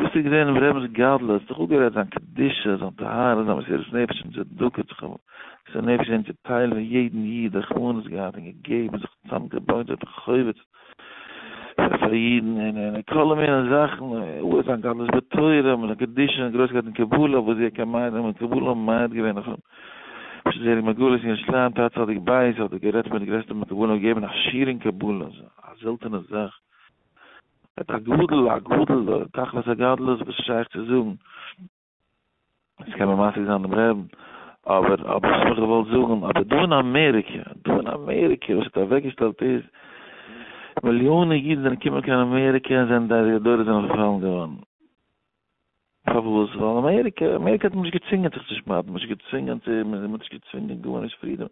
דאס איז געווען דעם רבינ'ס גדלות, זיך אפגערעדט זיין קדושה, זיין טהרה, זיין מסירות נפש און צדקה, זיך מוסר נפש געווען צו טיילן פאר יעדן איד, רחמנות געהאט און געגעבן, זיך צוזאמגעבויט חובות פאר אידן און און כל מיני זאכן, אויך זיין גדלות בתורה, מיט זיין קדושה און גרויסקייט אין קבלה, וואס זי האט קיין מעיד אין קבלה מעיד געווען אויף אים. זעליג מרגליות אין ירושלים תצדיק בית האט ער גערעדט מיט די גרעסטע מקובלים און געגעבן א שיעור אין קבלה, א זעלטענע זאך. א גדול, א גדול, תכלית הגדלות וואס איז שייך צו זאגן. עס קען מען משיג זיין דעם רעבן, אבער אבער וואס האב איך געוואלט זאגן, אבער דא אין אמעריקע, דא אין אמעריקע וואס האט אוועקגעשטעלט איז, מיליאנען אידן זענען געקומען קיין אמעריקע און זענען די דורות זענען פארפאלן געווארן. פארוואס? ווייל אמעריקע, אמעריקע האט מען נישט געצווינגען זיך צו שמד'ן, מען האט נישט געצווינגען צו, מען האט נישט געצווינגען גארנישט, freedom,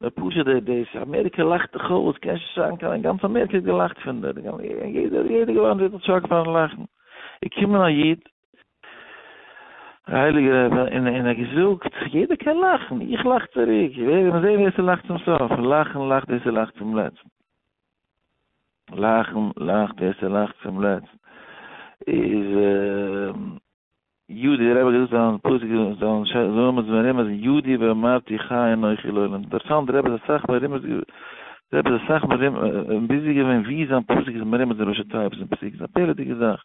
נאר פשוט די דאס, אמעריקע לאכט דיך אויס, קענסט נישט זיין קיין, גאנץ אמעריקע האט געלאכט פון דיר, יעדער, יעדער געווארן זיך צוהאקט פארן לאכן, איז געקומען א איד, דער הייליגער רבי, און און ער האט געזאגט, יעדער קען לאכן, איך לאך צוריק, ווער, מיר זעהן ווער ס'לאכט צום סוף, לאכן לאכט ווער ס'לאכט צום לעצטן. לאכן לאכט ווער ס'לאכט צום לעצט איז יודי דער רבי האט געזאגט זיין פסוק זיין זאל מרומז יודי ואמרתי חי אנכי לעולם אינטערעסאנט דער רבי איז אסאך מרומז דער רבי איז אסאך busy געווען ווי זיין פסוק איז מרומז אין ראשי תיבות אין פסוק איז א פלא'דיגע זאך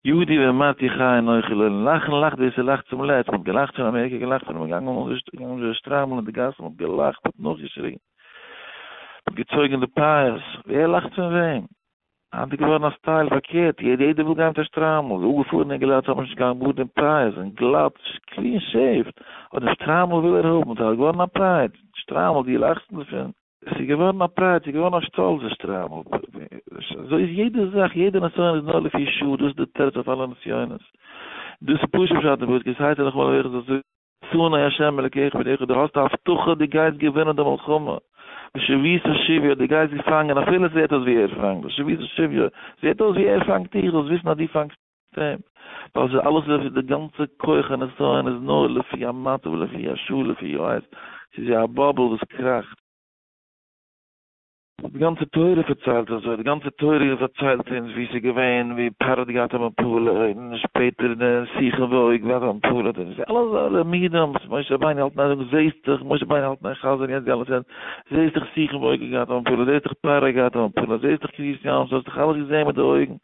יודי ואמרתי חי אנכי לעולם לאכן לאכט ווער ס'לאכט צום לעצט מ'האט געלאכט פון אמעריקע געלאכט פון אים געגאנגען אן די שטריימל אין די גאסן מ'האט געלאכט מ'האט נאכגעשריגן מ'האט געצויגן די פאות, ווער לאכט פון וועם? היינט איז געווארן א style פארקערט, יעדער יעדער וויל גיין מיט א שטריימל, אפגעפארן אינגעלייט האבן נישט קיין בארד און פאות, זענען גלאט, clean shaved, אבער דעם שטריימל וויל ער האבן, ס'איז געווארן א pride, שטריימל, דו לאכסט דערפון? ס'איז געווארן א pride, ס'איז געווארן א שטאלץ דער שטריימל, אזוי איז יעדע זאך, יעדע נסיון איז נאר לפי שעה, דאס איז די תירוץ אויף אלע נסיונות, דאס איז פשוט פשט אין פסוק, עס הייסט נאכאמאל אויך זאלסט זאגן. שונא השם אלקיך בדרך דו האסט א הבטחה דו גייסט געווינען די מלחמה, ושבית שביו דו גייסט געפאנגען אפילו עס זעט אויס ווי ער פאנגט, ושבית שביו, זעט אויס ווי ער פאנגט דיך, זאלסט וויסן אז דו פאנגסט אים, ווייל ס'איז אלעס לפי די גאנצע כח הנסיון איז נאר לפי המצב לפי השעה לפי העת, ס'איז ווי א bubble וואס קראכט. די גאנצע תורה פארציילט אזוי, די גאנצע תורה פארציילט אונז ווי ס'איז געווען, ווי פרעה האט געהאט א מפלה, און שפעטער די סיחון ועוג געהאט א מפלה, דאס איז אלעס לימודים וואס משה רבינו האלט אין איין זאגן, זעהסט דאך, משה רבינו האלט אין איין חזר'ן יעצט די אלע צייט, זעהסט דאך סיחון ועוג האט געהאט א מפלה, זעהסט דאך פרעה האט געהאט א מפלה, זעהסט דאך קריעת ים סוף, האסט דאך אלעס געזעהן מיט די אויגן.